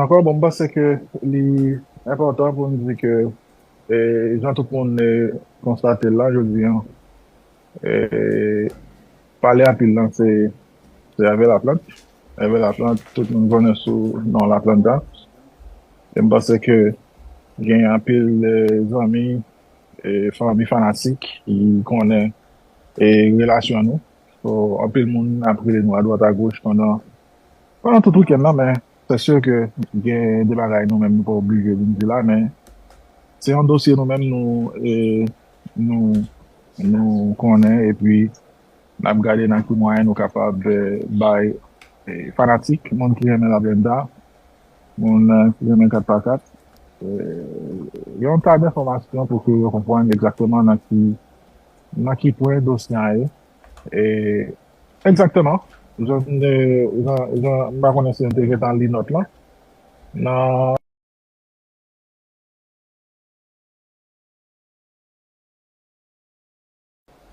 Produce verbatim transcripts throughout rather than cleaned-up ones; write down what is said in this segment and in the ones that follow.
ankò, bon, m panse ke li enpòtan pou n di ke, e, jan tout moun, e, konstate l la, jodi a, e, pale anpil lan, se, se Hervé Laplante. Hervé Laplante, tout moun konnen sou non Laplanta. E m panse ke gen anpil, e, zanmi, e, fanmi fanatik ki konnen, e, relasyon nou. So, anpil moun ap rele nou adwat agoch pandan, pandan tout wikenn nan, men se si ke gen de bagay nou menm nou pa oblije vin di la, men se yon dosye nou menm nou, e, nou, nou konnen, epi n ap gade nan ki mwayen nou kapab, e, bay, e, fanatik, moun ki renmen Laplanta, moun, e, ki renmen kat pa kat, e, yon ta d enfòmasyon pou ke yo konprann egzakteman nan ki, nan ki pwen dosye a ye. E, egzakteman, jan, e, jan, jan, m pa konnen si nou te gentan li nòt lan. Nan,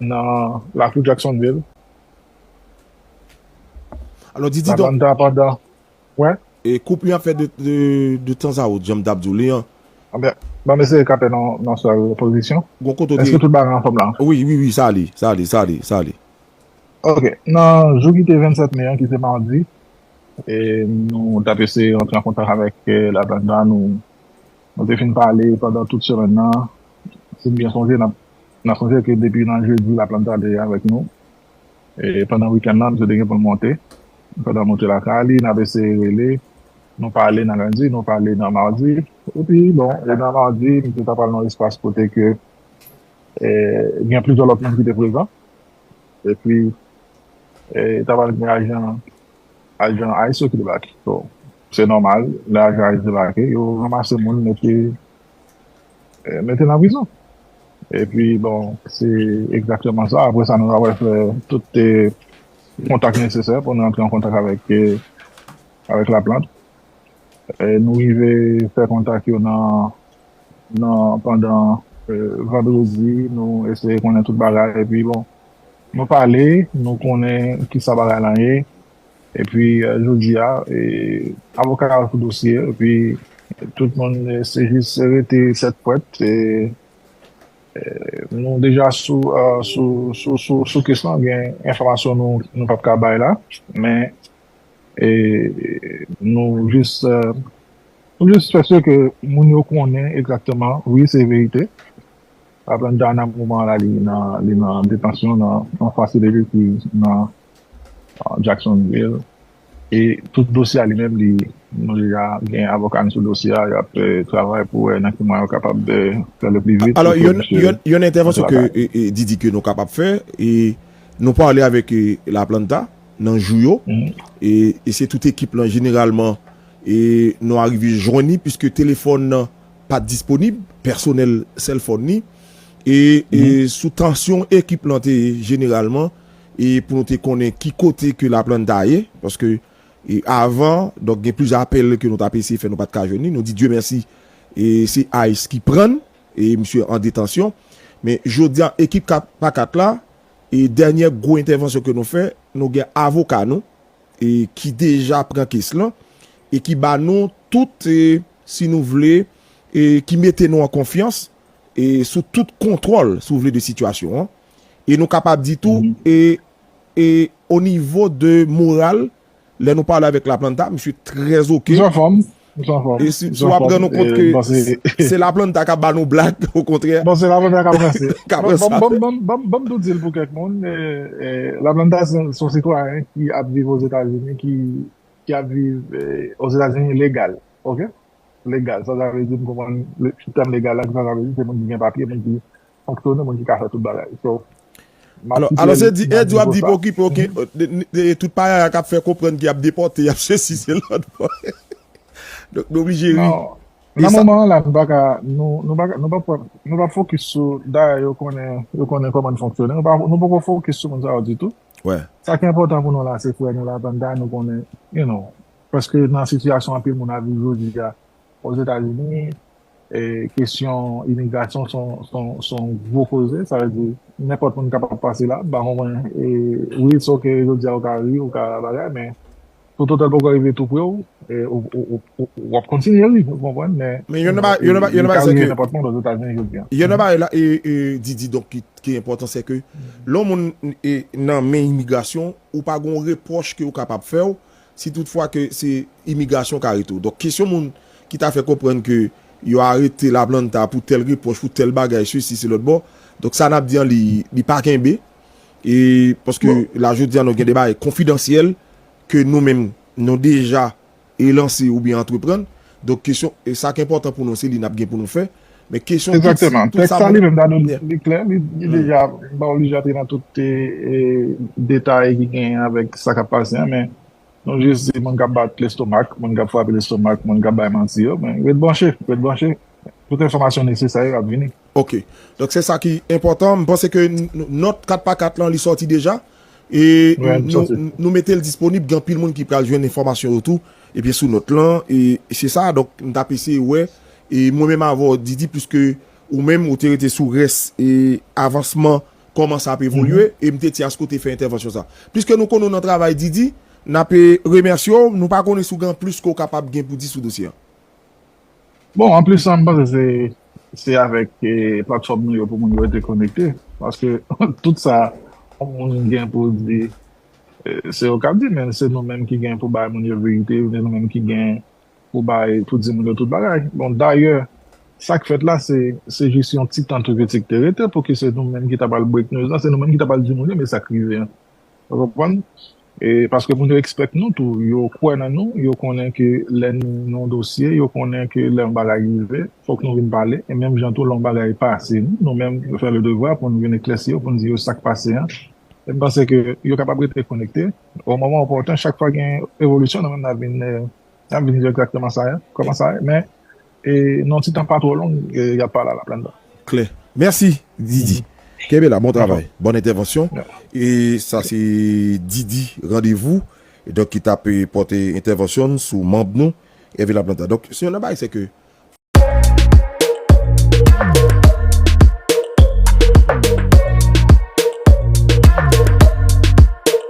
nan lakou Jacksonville. Alò, Didi, donk, Laplanta pandan, wè. E koup li ap fè de, de, de tan a wot, jan m t ap di w li an. Anben, ban m eseye kanpe nan, nan sèl pozisyon. Gon kote w te. Èske tout bagay anfòm la? Wi, wi, wi, sa ale, sa ale, sa ale, sa ale. Ok, nan jou ki te vennsèt me an, ki se madi, e nou t ap eseye rantre an kontak avèk, e, Laplanta, nou, nou te fin pale pandan tout semèn nan. Si m byen sonje, n ap, n ap sonje ke depi nan jedi, Laplanta te avèk nou. E pandan wikenn nan, misye te gen pou l monte. Pandan l monte lakay li, n ap eseye rele. Nou pale nan lendi, nou pale nan madi. Epi, bon, e nan madi, misye ta pral nan yon espas kote ke, e, gen plizyè lòt moun ki te prezan. Epi, e, ta pral gen ajan, ajan ICE yo ki debake. So, se nòmal, lè ajan ICE debake, yo ranmase moun, mete, e, mete nan prizon. Epi, bon, se egzakteman sa. Apre sa, nou ta pral fè tout, e, kontak nesesè pou nou rantre an kontak avèk, e, avèk Laplanta. E, nou rive fè kontak yo nan, nan, pandan, e, vandredi, nou eseye konnen tout bagay, epi bon, nou pale, nou konnen kisa bagay lan ye, epi, e, jodi a, e, avoka yo sou dosye, epi tout moun, e, se jis rete tèt frèt, e, e, nou deja sou, e, sou, sou, sou, sou kes lan, gen enfòmasyon nou, nou p ap ka bay la, men, e, nou jis, e, nou jis fè si ke moun yo konnen egzakteman, wi, se verite. Laplanta nan moman la, li nan, li nan detansyon nan yon fasilite ki nan, e, Jacksonville. E tout dosye a li menm, li, nou deja gen avoka nou sou dosye a, y ap, e, travay pou wè nan ki mwayen yo kapab, e, fè le pli vit. Alò, pou ke yon, misye yon, yon entèvansyon ke, e, e, Didi, ke nou kapab fè, e nou pale avèk, e, Laplanta nan jou yo, e, e se tout ekip lan jeneralman, e nou arive jwenn li, piske telefòn nan pa t disponib, pèsonèl sèlfòn li, e, e sou tansyon ekip lan te ye jeneralman, e pou nou te konnen ki kote ke Laplanta ye, paske, e avan, donk, gen plizyè apèl ke nou t ap eseye fè, nou pa t ka jwenn li, nou di Dye mèsi, e se ICE ki pran l, e misye an detansyon, men jodi a, ekip kat pa kat la, e dènyè gwo entèvansyon ke nou fè, nou gen avoka nou, e ki deja pran kes lan, e ki ba nou tout, e, si nou vle, e ki mete nou an konfyans, e sou tout kontwòl, si w vle, de sitiyasyon an. E nou kapab di tou, e, e o nivo de moral, lè nou pale avèk Laplanta, misye trè oke. Misye anfòm. Misye anfòm. E si, si w ap rann nou kont ke se Laplanta k ap ba nou blag, okontrè. Bon, se Laplanta k ap ranse. K ap ranse. Bon, bon, bon, bon, bon, m tou di l pou kèk moun, e, e, Laplanta se, se yon sitwayen ki ap viv Ozetazini, ki, ki ap viv, e, Ozetazini legal, oke? Legal. Sa, sa vle di, m konprann le, tèm legal la, ki sa, sa vle di, se moun ki gen papye, moun ki fonksyone, moun ki ka fè tout bagay. So, m ap site l nan nivo sa. Alò, alò, se di, Ed, w ap di, okipe, oke, e, e, e, tout payaya k ap fè konprann ki ap depòte, y ap sesi, se lòt bò. Donk, nou oblije ri. Non. Nan moman an la, nou pa ka, nou, nou pa ka, nou pa, nou pa fokis sou, dayè, yo konnen, yo konnen kòman n fonksyone. Nou pa, nou poko fokis sou moun sa yo ditou. Wè. Sa ki enpòtan pou nou la, se frè nou Laplanta, nou konnen, you know, paske nan sitiyasyon anpil moun ap viv jodi a Ozetazini, e, kesyon imigrasyon se yon, se yon, se yon gwo koze, sa vle di, nenpòt moun kapab pase la, m pa konprann, e, wi, it's ok, jodi a ou ka ri, ou ka bagay, men Total poko rive tou pre w, e, ou, ou, ou, ou, w ap kontinye rive, ou konprann, men Men yon nan ba- yon nan ba- yon nan bagay se ke nenpòt moun Ozetazini jodi a. Yon nan bagay la, e, e, Didi, donk, ki, ki enpòtan, se ke lè yon moun e, nan men imigrasyon, ou pa gon repwòch ke ou kapab fè w, si toutfwa ke se imigrasyon ka rete w. Donk, kesyon moun ki ta fè konprann ke yo arete Laplanta pou tèl repwòch, pou tèl bagay, sesi, se lòt bò. Donk, sa n ap di an, li, li pa kenbe. E, paske la, jodi a, nou gen de bagay konfidansyèl ke nou menm, nou deja e lanse oubyen antreprann. Donk, kesyon, e sa ki enpòtan pou nou, se li n ap gen pou nou fè. Men kesyon tout, Egzakteman. tout Tèks sa sa moun- li menm, Dado, Yeah. li klè, li, li deja ba w li deja antre nan tout e, e, detay ki genyen avèk sa k ap pase an, men nou jis di moun k ap bat lestomak, moun k ap frape lestomak, moun k ap bay manti yo, men ret branche, ret branche. Tout enfòmasyon nesesè yo ap vini. Ok. Donk, se sa ki enpòtan. M panse ke n- n- nòt kat pa kat lan, li sòti deja. E Wè, nou, sòti. nou mete l disponib, gen anpil moun ki pral jwenn enfòmasyon yo tou. Epi sou nòt lan, e se sa, donk, m t ap eseye wè. E mwen menm avè w, Didi, piske ou menm, ou te rete sou rès e avansman, kòman sa ap evolye, e m te tye as kote fè entèvansyon sa. Piske nou konnen w nan travay, Didi, n ap e, remèsye w, nou pa konnen si w gen plis ke w kapab gen pou di sou dosye a. Bon, anplis, sa, m panse se, se avèk e, platfòm nou yo pou moun yo rete konekte. Paske tout sa, yon moun gen pou di, e, se yo k ap di, men se nou menm ki gen pou bay moun yo verite, se nou menm ki gen pou bay, pou di moun yo tout bagay. Bon, dayè, sa k fèt la, se, se jis yon ti tan tou piti ki te rete, pou ki se nou menm ki ta pral break news la, se nou menm ki ta pral di moun yo, men sa k rive an. Ou konprann? E paske moun yo expect nou tou, yo kwè nan nou, yo konnen ke lè nou nan yon dosye, yo konnen ke lè yon bagay rive, fòk nou vin pale. E menm jan tou, lè yon bagay pase nou, nou menm, nou fè le devwa pou nou vin eklèsi yo, pou nou di yo sa k pase an. E m panse ke yo kapab rete konekte. O moman opòten, chak fwa gen evolisyon, nou menm n ap vin, e, n ap vin di yo egzakteman sa ye, kòman sa ye. Men, e, nan yon ti tan pa twò long, e, y ap pale a Laplanta. Klè. Mèsi, Didi. Kenbe la, bon travay. Bòn entèvansyon. E sa se Didi Randevou, donk, ki t ap e, pòte entèvansyon sou manm nou, Hervé Laplanta. Donk, se yon nan bagay, se ke